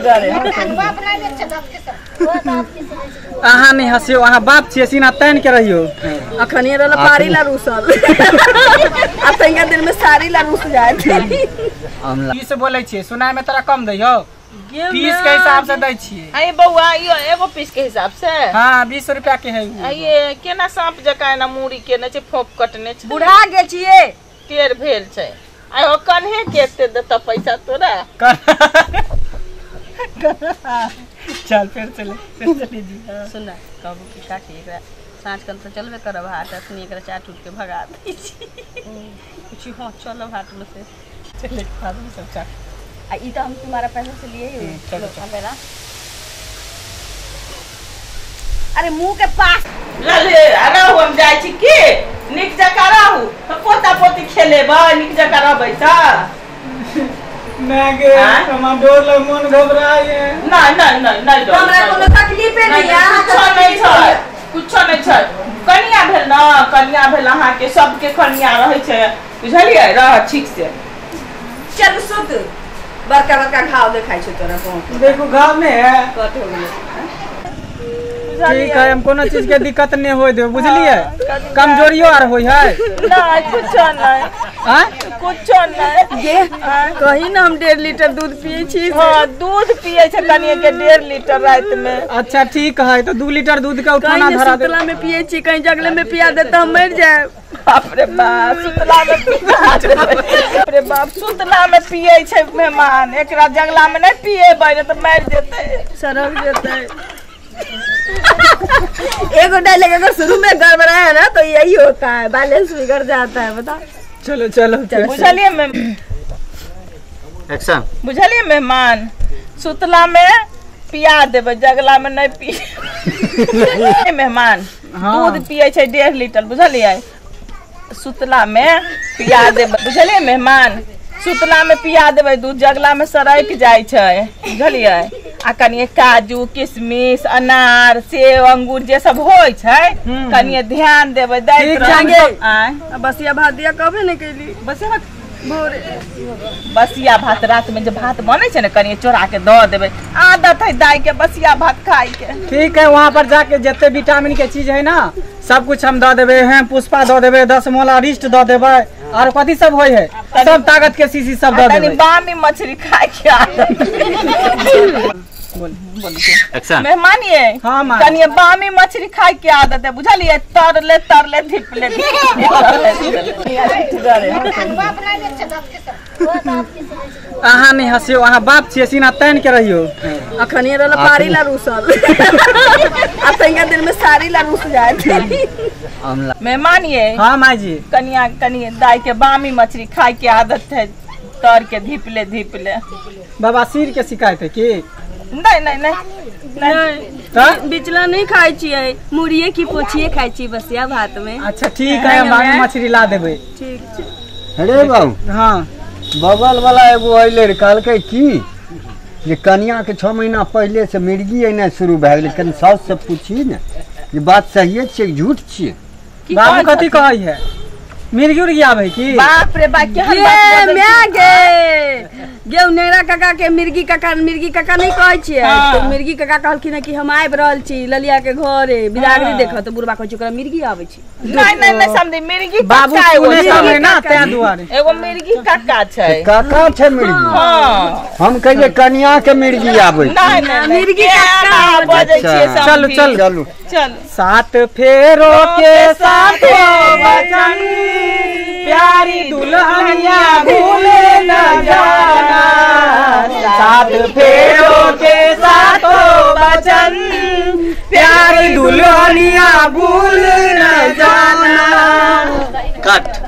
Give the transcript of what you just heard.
छुटगरे। अहाँ नहीं हंसियो, अहाँ बाप छियै, सीना तानि के रहियो। अखनिए रहल पारी ला रूसल, आ तनिका दिन में सारी ला रूस जाए। पीस बोलै छियै, सुनाय में तोरा कम दैयो, पीस के हिसाब से दै छियै। अरे बौआ यो एगो पीस के हिसाब से? हाँ 20 रुपया के है। ये केना सांप जकाँ एना मूड़ी केने छै, फोप कटने छै। बुढ़ा गेल छियै, टेढ़ भेल छै। आ ओ कन्हे के एते देता पैसा तोरा? चल फिर चले, फिर चली जी। सुन ना कहबो कि काकी एकरा साँझ कल तो चलबे करब हाट, अखनी एकरा चाट उट के भगा दै छी। कुछ हाँ चलब हाट में से चले बाद में सब चाट। आ ई तो हम तुम्हारा पैसा से लिए ही। चलो मेरा अरे मुंह के पास लले रहू, हम जाइ छी की नीक जकाँ रहू, तऽ पोता पोती खेलेबै, नीक जकाँ रहबै तऽ। मैं गे हमरा डर लग, मन घबराय। नहीं नहीं नहीं नहीं डर, हमरा कोनो तकलीफे नहीं है, कुछो नहीं छै, कुछो नहीं छै। कनिया भेल ना, कनिया भेल अहाँके सबके कनिया रहै छै, बुझलियै? रह ठीक से। चल सुत, बड़का बड़का घाव देखाइ छै तोरा गाँव। देखो घाव नहीं है, कट हो गेलै। ठीक है, हम कोनो चीज के दिक्कत नहीं होय देब, बुझलियै? कमजोरियो आर होय है? नहीं कुछो नहीं। आ कुछो नहीं। गे कहीं ना हम 1.5 लीटर दूध पिए छी। हां दूध पिए छै कनिया के 1.5 लीटर रात में। अच्छा ठीक है, तो 2 लीटर दूध का उठाना धरा दे। सुतला में पिए छी, कहीं जगले में पिया दे तो हम मर जाए। बाप रे बाप, सुतला में पिया दे। बाप रे बाप, सुतला में पिए छै मेहमान, एकरा जगला में नहीं पिएबै त मर जेतै, सड़क जेतै। एगो डायलॉग अगर शुरू में गड़बड़ाया ना तो यही होता है, बैलेंस बिगड़ जाता है। बता चलो चलो। बुझलिए एक्शन। बुझलिए मेहमान, सुतला में पिया देबै, जगला में नहीं पी। मेहमान दूध पिए छै 1.5 लीटर, बुझलिए? सुतला में पिया देबै, बुझलिए मेहमान? सुतला में पिया देबै दूध, जगला में सड़क जाइ छै, बुझलिए? आ कनिए काजू किशमिश अनार सेब अंगूर जे सब होइ छै कनिए ध्यान देबै, दैत रहबै। बसिया भात दिया कबे नहीं कैली? बसिया भात भोरे, बसिया भात रात में जे भात बनै छै ने कनिए चोरा के दऽ देबै, आदत है दाई के बसिया भात खाइ के। ठीक है, वहाँ पर जाके जते विटामिन के चीज है ना सब कुछ हम दऽ देबै, हैं पुष्पा दऽ देबै, 10 मोला रिस्ट दऽ देबै, और कथी सब होइ है सब ताकत के शीशी सब दऽ देबै। बामी मछली खाइ के आदत। मेहमान ये हाँ कनिए बामी मछली खाइ के आदत है, बुझलिए? तरले तरले धिपले। अहाँ नहीं हंसियो, अहाँ बाप छियै, सीना तानि के रहियो। अखनिए रहल पारी ला रूसल, आ तनिका दिन में सारी ला रूस जाए। मेहमान ये हाँ माई जी कनिया कनिए दाई के बामी मछली खाइ के आदत है, तर के धिपले धिपले। बाबा सिर के शिकायत है की? नहीं नहीं नहीं नहीं, बिचला नहीं खाई छियै, मुड़िए की पोछिए खाई छी बसिया भात में। अच्छा ठीक है, हम बामी मछली ला देबै। ठीक छै। अरे बाबू हाँ बगल वाला एगो अइलै कहलकै की जे कनिया के 6 महीना पहले से मिर्गी एनाइ शुरू भए गेलै, कनि साउस से पूछी ने जे बात सहिए छियै कि झूठ छियै? बाबू कथी कहै है, मिर्गी उर्गी आबै की? बाप रे बाप केहन बात बजै माय गे, गेहूं नेरा काका के मिर्गी काका, मिर्गी काका नहीं कहै छियै? तो मिर्गी काका कहलखिन कि हम आबि रहल छी ललिया के घरे बिदागरी देखऽ, तो बुढ़बा कहै छै ओकरा मिर्गी आबै छै। नहीं नहीं नहीं समझी, मिर्गी बाबू सुने सब है ना तै दुआरे एगो मिर्गी काका छै, काका छै मिर्गी। हां हम कहिए कनिया के मिर्गी आबै छै। नहीं नहीं मिर्गी काका बजै छियै। चलू चलू चलू चल। 7 फेरों के सातों वचन, प्यारी दुल्हनिया भूल न जाना। 7 फेरों के सातों वचन, प्यारी दुल्हनिया भूल न जाना। कट।